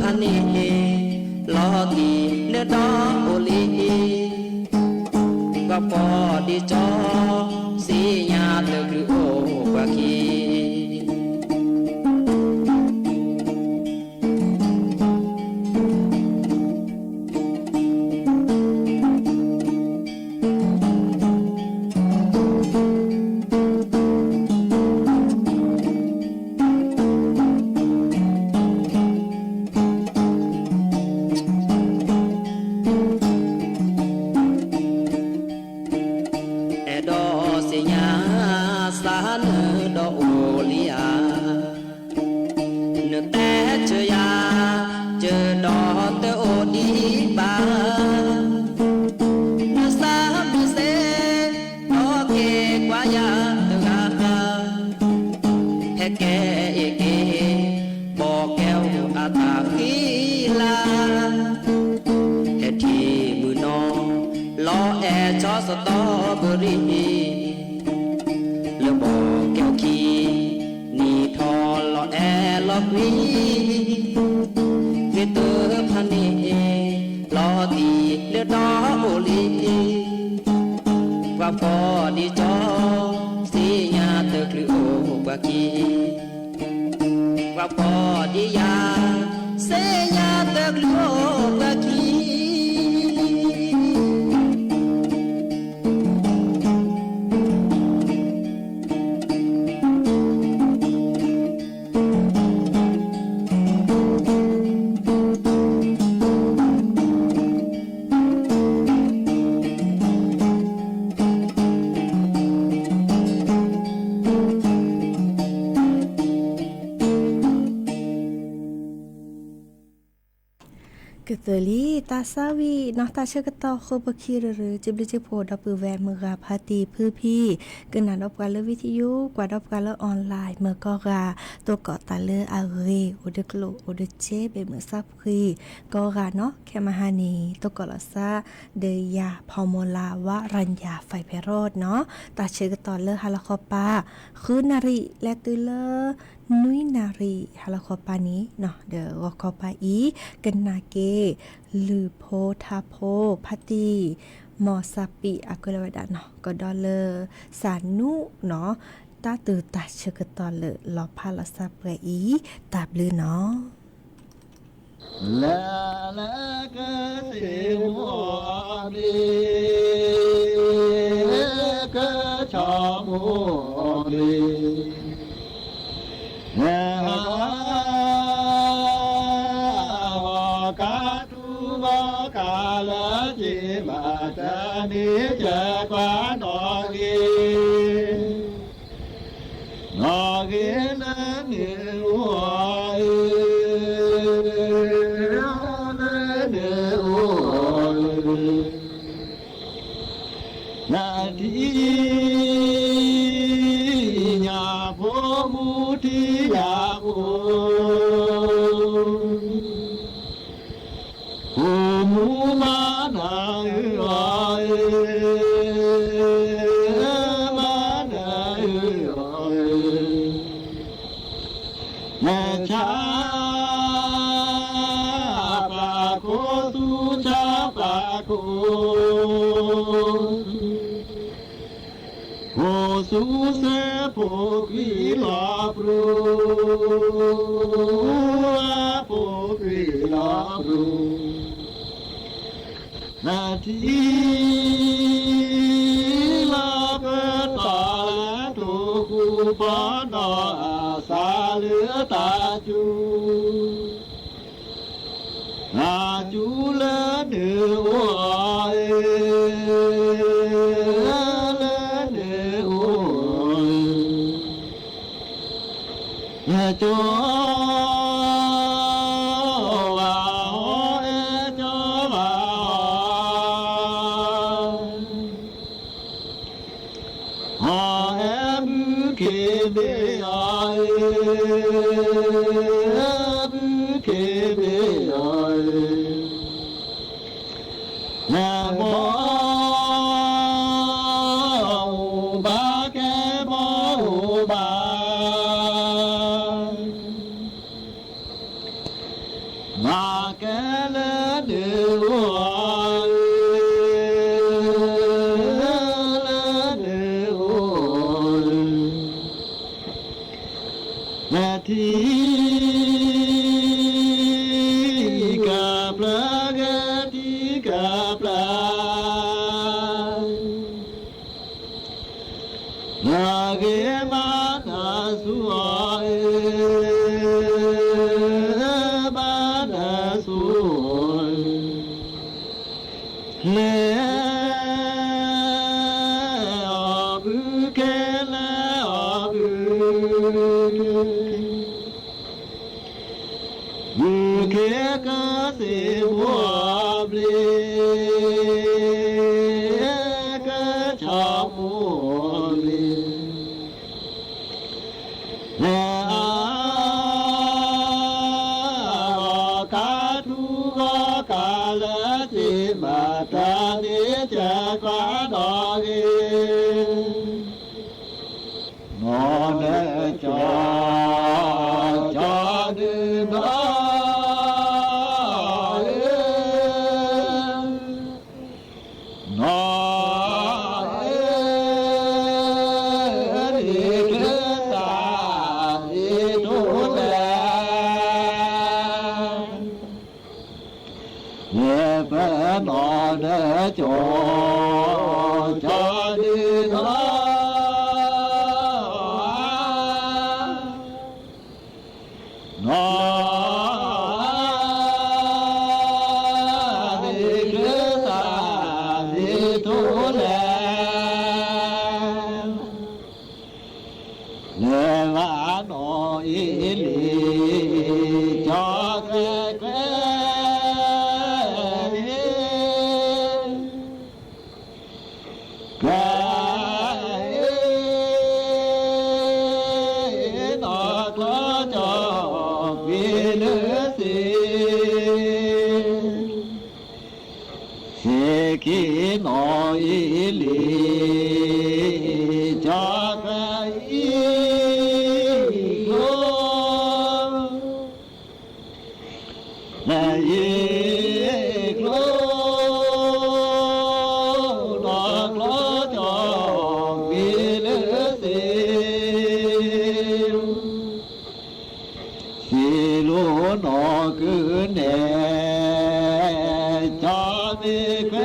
ဖၣ်န့ၣ် လီၤတံၢ်လၢဒီးအိၣ်လံ, ပှၤဖှီၣ်ဒ့ကၠီ စ့ညါတချုးအိၣ်ပှၤခံ အဲၣ်ဒိးသ့ၣ်ညါ သးနၢၤဒီးအိၣ်လံဧါ, နတဲဆၢယၤ ဆၢဒီးတအိၣ်ဒံးဘၣ်, နသးမုာ်စ့ၢ် ဒီးက့ၤကွၢ်ယၤတဂၤ, ဟဲက့ၤအ့ၣ်က့ၤ ဘီၣ်ကဲအိၣ်အတၢ်ဃံလၤ, ဟဲထံၣ်မုၢ်နီၤ လီၤအဲၣ်ဆီစတီဘရံၤ လၢဘီၣ်ကဲအိၣ်ခံ, နံၣ်ထီၣ်လီၤအဲၣ်လီၤကွံ, မ့ၢ်တဖၣ်န့ၣ် လီၤတံၢ်လၢဒီးအိၣ်လံ, ပှၤဖှီၣ်ဒ့ကၠီ စ့ညါတချုးအိၣ်ပှၤခံ ပှၤဖှီၣ်ဒ့ယၤ စ့ညါတချုးအိၣ်ပှၤခံ ကသၢလံ တၢ်ဆါဝံၤနီၤ တၢ်ဆၢကတီၢ်ဃိပခံရၢရၢ စံးဘျုးစံးဖှိၣ်ဒီပုၢ်ဝဲၢ်မုၢ်ဂၤဖါတံၢ်ဖုဖံ ကနၣ်ဒီးပှၤလၢ video ကွၢ်ဒီးပှၤလၢ online မ့ၢ်ကိးဂၤ သကိးတၢ်လၢအဂ့ၤ အိၣ်ဒီးကျိၣ်အိၣ်ဒီးစ့ ဘဲးမုာ်စၢ်ဖှံကိးဂၤနီၤ ခဲမဟါန့ၣ် သကိးလီၤစၢ် ဒီးယၤဖီမီၤလၤ ဝါရၤညၣ် ဖဲဖဲရီၣ်နီၤ တၢ်ဆၢကတီၢ်လၢဟါလီၤခီပၤ ဃုနၣ်ရံၣ် လဲၤတုၤလၢ နွံနၣ်ရံၣ် ဟါလီၤခီပၤန့ၣ်နီၤ ဒီးဂီၤခီပၤအံၤ ကနၣ်က့ၤ လုၢ်ဖိထါဖိ ဖါတံၢ် မီၢ်စၢ်ပံး အကွဲးလီၤဝဲဒၣ်နီၤ ကဒီးလၢ စၢ်နူနီၤ တၢ်တုၤတၢ်ဆၢကတီၢ်လၢလီၤဖးလီၤစၢ်ပှဲၤအံၤ တၢ်ဘျုးနီၤ လဲၤလၢကစ့မူအီၤမ့ၢ် ကဆီမူအီၤမ့ၢ် ဟဲဟး ဟီၣ်ကါထူဘီကါလၢက့ၤဘၣ်တၢ်န့ၣ် ကဲကွၢ်နီၣ်ဂ့ၤ နီၣ်ဂ့ၤလၢန့ၣ်အိၣ်အီၤ လၢန့ၣ်အိၣ်အီၤ နထံၣ်ညါဖိမူထံၣ်ယၤဖိ ဖိမူမၤနၤဧၢအီၤ မၤနၤဧၢအီၤ နဆါပာ်ခိၣ်သူဆါပာ်ခိၣ် ဖိသူစ့ဖိခွံလီၤပြူၤ ဖိခွံလီၤပြူၤ နထံၣ်လီၤပတီၢ်လၢ ထိၣ်ဃူပီၢ်နီၢ်အသးလၢတၢ်စူၤ တၢ်စူၤလၢန့ၣ်အိၣ်အီၤ လၢန့ၣ်အိၣ်အီၤ ကၠီဝါဟီ အဲၣ်ကၠီဝါဟီ ဟီအဲၣ်ဘုခ့ဘ့ၣ်အီၤ ဘုခ့ဘ့ၣ်အီၤ နဘီအိၣ်ဘၣ်ကဲဘီအိၣ်ဘၣ် ထံကပျၢ်ဂ့ၤ ထံကပျၢ် နဂ့ၤမၤနၢ်ဆူၣ်အီၤ, မၤနၢ်ဆူၣ်အီၤ, လဲၤအီၤဘုကဲ လဲၤအီၤဘုကဲ ဘုကဲကစံးမိၣ်အီၤဘျ့, ကဆီမိၣ်အီၤဘျ့, လဲၤအီၤ ကၤထူဂီၤကၤလၢစ့မၤတၢ်န့ၣ် ကဲကွၢ်ဒီးဂ့ၤ နီၢ်နၢကၠီ ကၠီဒုးနီၢ်ဧၢ, နီၢ်ဧၢ, န့ၣ်ကစၢ်န့ၣ်တိၢ်လဲၣ် လဲၤပနီၢ်နၢကၠီ ကၠီဒုးနီၢ် နီၢ်ဧၢ, န့ၣ်ကစၢ်န့ၣ်တိၢ်လဲၣ် လဲၤဘၣ်နီၢ်အ့လံ ကၠီကွဲကွဲ ကွဲ နီၢ်ကျီကၠီ ကွံာ်လၢစ့ စ့က့ၤနီၢ်အ့လံ ကၠီကွဲအ့ကျိ နအ့ကျိ နီၢ်ကျီကၠီ ကွံာ်လၢစ့ စ့လိနီၢ်ကုနဲၣ် ကၠီမ့ၢ်ကွဲ ကွဲ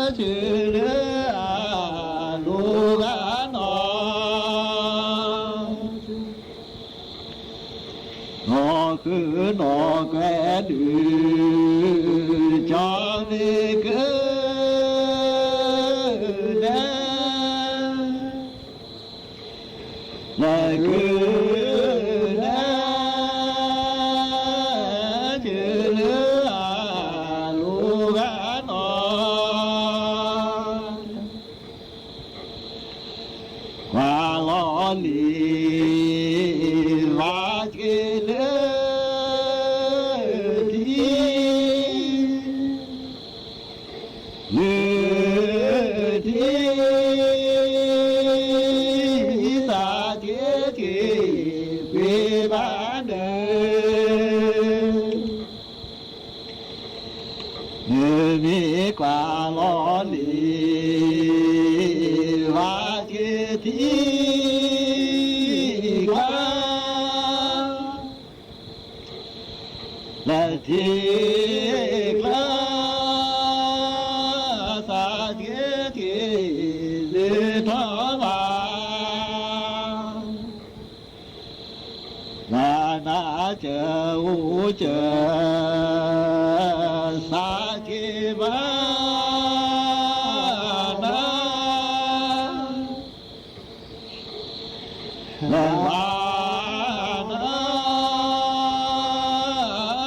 ဆူလၢအလိၤဂၤနီၢ် နီၢ်ဃုနီၢ်ကွဲဒုး ကၠီမ့ၢ်ကုနဲၣ် လၢကုနဲၣ် ဆူလၢအလိၤဂၤနီၢ် ကွၢ်လီၤလံ ဘၣ်က့ၤလၢထံ လၢထံ သးက့ၤက့ၤ ကွံာ်ဘၣ်နၢၤ နမ့ၢ်ကွၢ်လီၤလံ ဘၣ်က့ၤထံကျါ လၢထံကျါ သးက့ၤက့ၤ လၢထီၣ်ဘၣ် ဘၣ်နၤစၢၤအိၣ်စၢၤ သးက့ၤဘၣ်နၤ လၢဘၣ်နၤ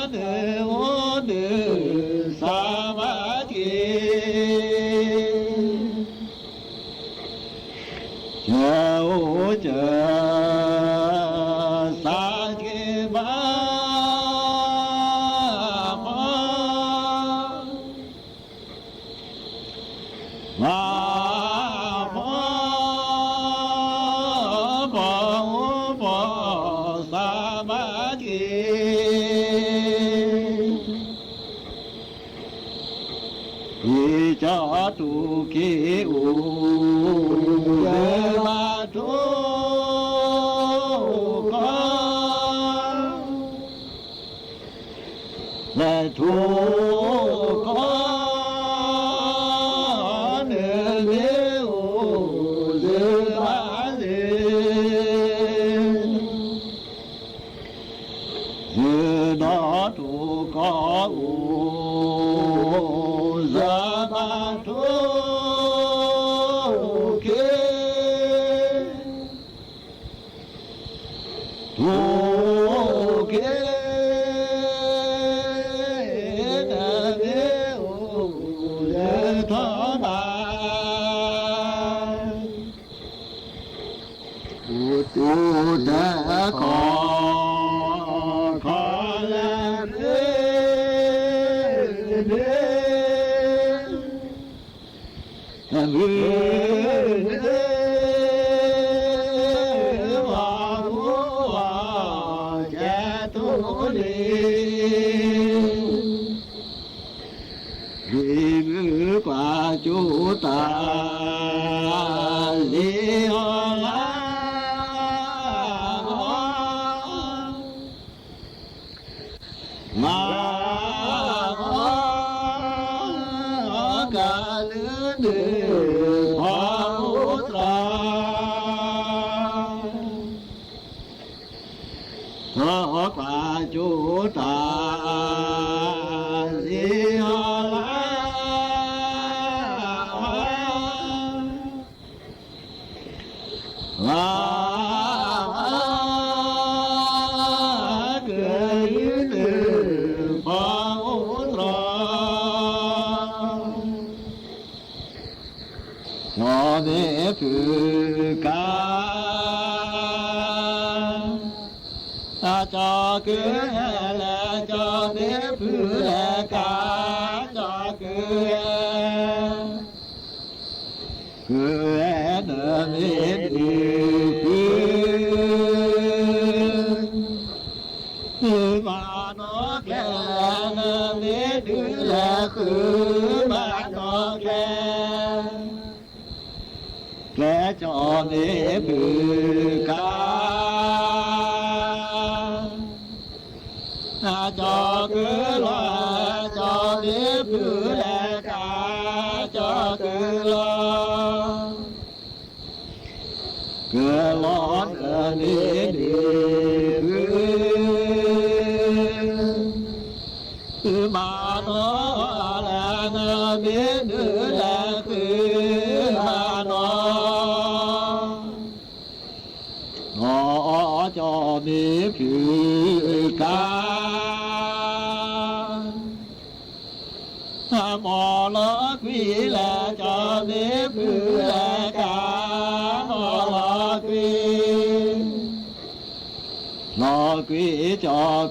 နအိၣ်နုာ် သးဘၣ်က့ၤ စၢၤအိၣ်စၢၤ သးက့ၤဘၣ်မီၢ် ဘၣ်မီၢ် ပှၤအိၣ်ပှၤသးဘၣ်က့ၤ ကၠီတူၢ်က့ၤအိၣ် လၢဘၣ်ထိၣ်ကီၢ် လၢထိၣ်ကီၢ် နမ့ၢ်အိၣ်လၢဘၣ်သ့ၣ် ဒီးထိၣ်ကီၢ်အိၣ် လၢဘၣ်ထိၣ်က့ၢ် ထိၣ်က့ၢ် နမ့ၢ်အိၣ်လၢထီဘၣ် အိၣ်တခီ ခီလၢ မုၢ် ကဲသိးလံ ဒ်မုၢ်ကွၢ်ကၠိတၢ် လ့အီၤလၢ မၤအီၤ ကလုၢ်ဒုး ဖီအိၣ်တြီ ထီၣ်ကွၢ်ကၠိတၢ် လ့အီၤလၢ လၢ ကလုၢ်ဒုး ဖီအိၣ်တြီ ကၠီမ့ၢ်ဖုးကါ အကၠီကုၤဟဲလၢ ကၠီမ့ၢ်ဖုးလၢကါ ကၠီကုၤဟဲ ကုၤဟဲ နမ့ၢ်ဒုးဖုး ဃုမၤနီၣ်ကျဲ နမ့ၢ်ဒုးလဲၤဃု မၤနီၣ်ကျဲ ကျဲကၠီမ့ၢ်ဖုးကါ အကၠီကုၤလီၤ ကၠီမ့ၢ်ဖုးလဲၤကါ ကၠီကုၤလီၤ ကုၤလီၤ နမ့ၢ်ဒုးဖုး ဃုမၤနီၣ်လဲၤ နမ့ၢ်ဒုးလဲၤဃု မၤနီၣ် နီၣ် ကၠီမ့ၢ်ဖုးကါ မီၢ်လီၤကွံာ်လဲၤ ကၠီမ့ၢ်ဖုးလဲၤကါ မီၢ်လီၤကွံာ် လီၤကွံာ်ကၠီ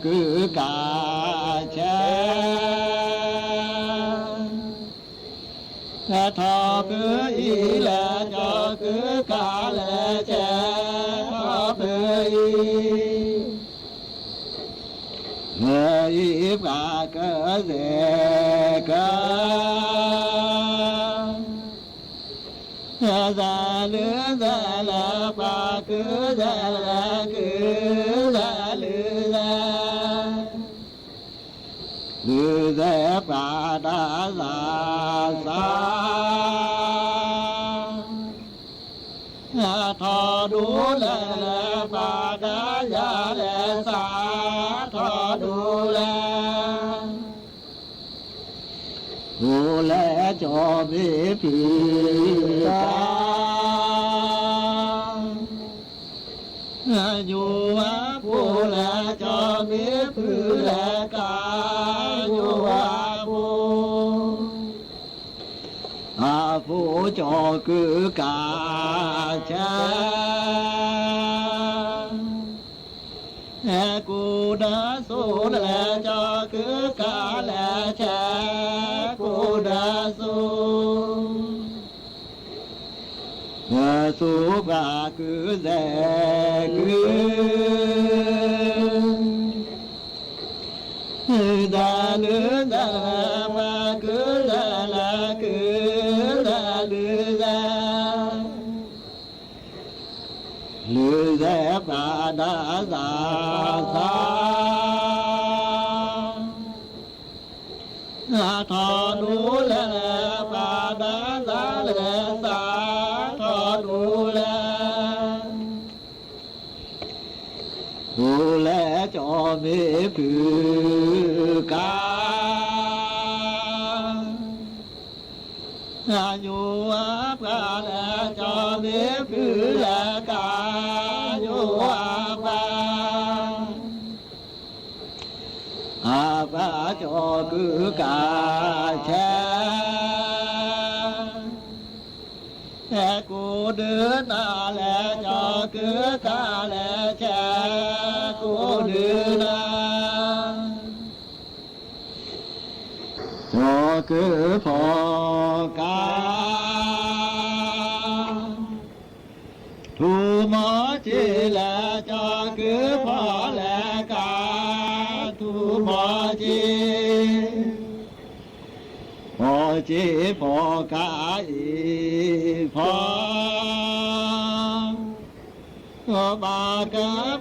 ကုၤကါဆဲး ထီၣ်ဖုအံၤလဲၤ ကၠီကုၤကါလဲၤဆဲး ထီၣ်ဖုအံၤ လၢအံၤပှၤကစဲးက စဲးလုၢ်စဲးလဲၤ ပှၤကုၤစဲးလဲၤကုၤ စဲးလုၢ်စဲး လုၢ်စဲးပှၤတၢ်သး သး ထီၣ်ဒိးလဲၤ ပှၤတၢ်ယၤလဲၤသး ထီၣ်ဒိးလဲၤ ဒိးလဲၤ ကၠီမ့ၢ်ဖုးကါ ညိအဖိလဲၤ ကၠီမ့ၢ်ဖုးလဲၤကါ ညိအဖိ အဖိကၠီကုၤကါဆဲး ကိးဒၢစိလဲၤ ကၠီကုၤကါလဲၤဆဲး ကိးဒၢစိ ဒၢစိပှၤကုၤစဲးကုၤ ဒၢလုၢ်ဒၢလဲၤ ပှၤကုၤဒၢလဲၤကုၤ သးသး ထီၣ်ဒိၣ်လဲၣ် ပှၤဘၣ်သးလဲၣ် သးထီၣ်ဒိၣ်လဲၣ် ဒိၣ်လဲၣ်ကၠီမ့ၢ်ဖုကါ အညိအပှၤလဲၣ် ကၠီမ့ၢ်ဖုလဲၣ်ကါ ညိအပှၤ အပှၤကၠီကုကါဆဲး ဆဲးကိးဒုးနၤလဲၣ် ကၠီကုကါလဲၣ် ဆဲးကိးဒုးနၤ ကၠီကုဖီကါ ထူမီၤက့လဲၣ် ကၠီကုဖီလဲၣ်ကါ ထူမီၤက့ ဖီက့ဖီကါအံၤ ဖီ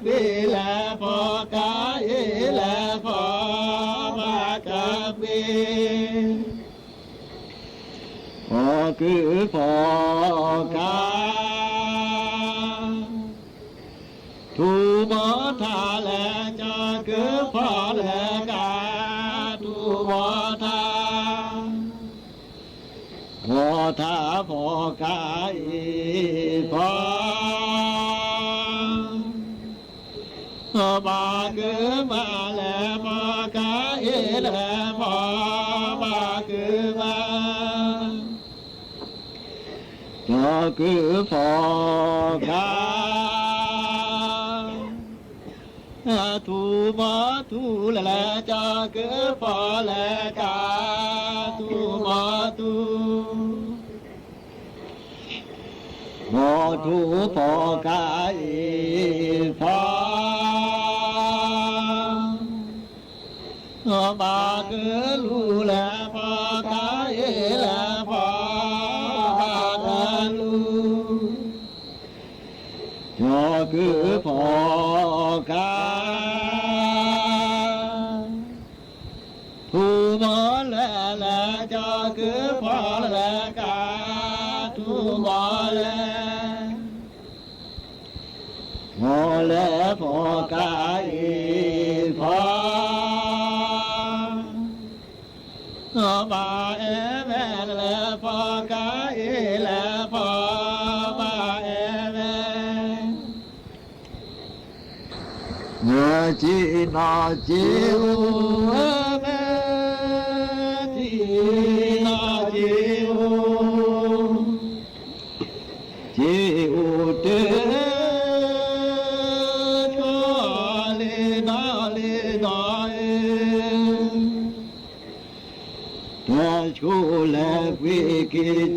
ဖီဘၣ်ကဘ့ၣ်လဲၣ် ဖီကါအံၤလဲၣ် ဖီဘၣ်ကဘ့ၣ် ဖီကုဖီကါ ထူမီၤထါလဲၣ် ကၠီကုဖီလဲၣ်ကါ ထူမီၤထါ ဖီထါဖီကါအံၤ ဖီ ဖီဘၣ်ကုမါလဲၣ် ဖီကါအံၤလဲၣ် ဖီဘၣ်ကုမါ ကၠီကုဖီကါ ထူမီၤထူလဲၣ် ကၠီကုဖီလဲၣ်ကါ ထူမီၤထူ ဖီထူဖီကါအံၤ ဖီ ဖီဘၣ်ကလူလဲၣ် ဖီကါအံၤလဲၣ် ဖီဘၣ်ကလူ ကၠီကုဖီကါ ထူမီၤလဲၣ်လဲၣ် ကၠီကုဖီလဲၣ်ကါ ထူမီၤလဲၣ် ဖီလဲၣ်ဖီကါအံၤ ဖီ ဘၣ်အဲၣ်ဝဲလဲၣ် ဖီကါအံၤလဲၣ် ဖီဘၣ်အဲၣ်ဝဲ နက့ၤနီၢ်က့ၤအိၣ်ဝဲ နက့ၤနီၢ်က့ၤအိၣ် က့ၤအိၣ်တ့ၢ် ကၠီလ့နီၢ်လ့နီၢ်ဧၢ တၢ်ဆိလဲၣ် ပှ့ၤက့ၤ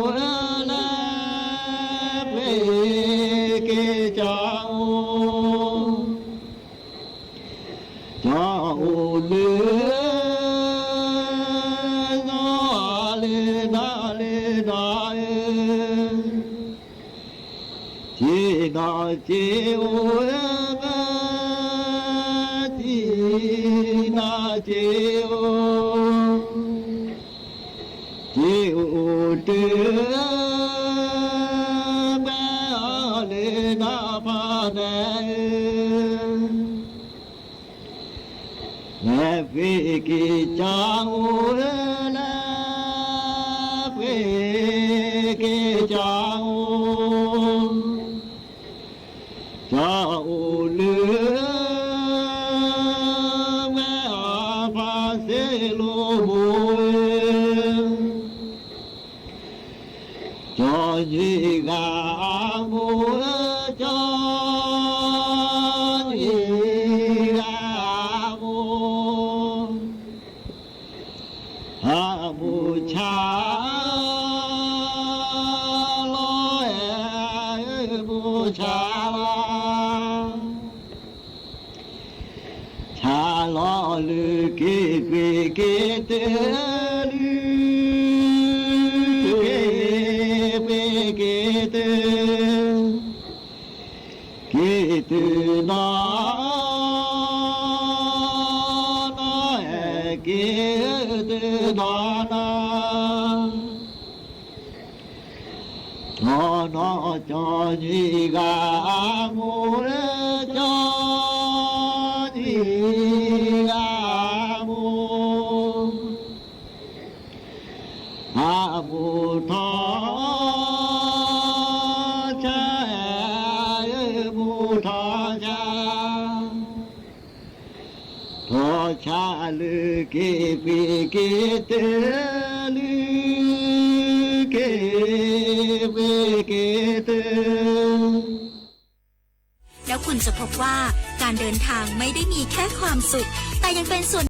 ကၠီအိၣ်လၢ ပှ့ၤက့ၤကၠီအိၣ် ကၠီအိၣ်လၢ နီၢ်လ့နီၢ်လ့နီၢ်ဧၢ က့ၤနီၢ်က့ၤအိၣ်ဝဲ က့ၤနီၢ်က့ၤအိၣ် က့ၤအိၣ်တ့ၢ် ဘၣ်အီၤလၢနီၢ်ဖီနဲၣ် လဲၤပှ့ၤက့ၤကၠီအိၣ်လၢ လဲၤပှ့ၤက့ၤကၠီအိၣ် ကၠီအိၣ်လၢ ဝဲအီၤဖးစ့လိဘိဧၢ ကၠီယံၤဂၤအမိၢ်ဧၢ ကၠီယံၤဂၤအမိၢ် အမိၢ်ဆါ လီၤအဲၣ် မိၢ်ဆါလီၤ ဆါလီၤလၢ က့ၤပှ့ၤက့ၤတၢ်လၢ က့ၤပှ့ၤက့ၤတၢ် က့ၤတုၤနီၢ် က့ၤတနီၤနီၤ, နီၢ်နီၢ်ကၠီနံၤဂၤမူ, ကၠီနံၤဂၤမူ, အမူထီၣ်ဆါ, မူထီၣ်ဆါ, ထီၣ်ဆါလုၢ်က့ၤပှ့ၤက့ၤတၢၢ်, လုၢ်က့ၤပှ့ၤက့ၤတၢၢ်. แล้วคุณจะพบว่าการเดินทางไม่ได้มีแค่ความสุข แต่ยังเป็นส่วน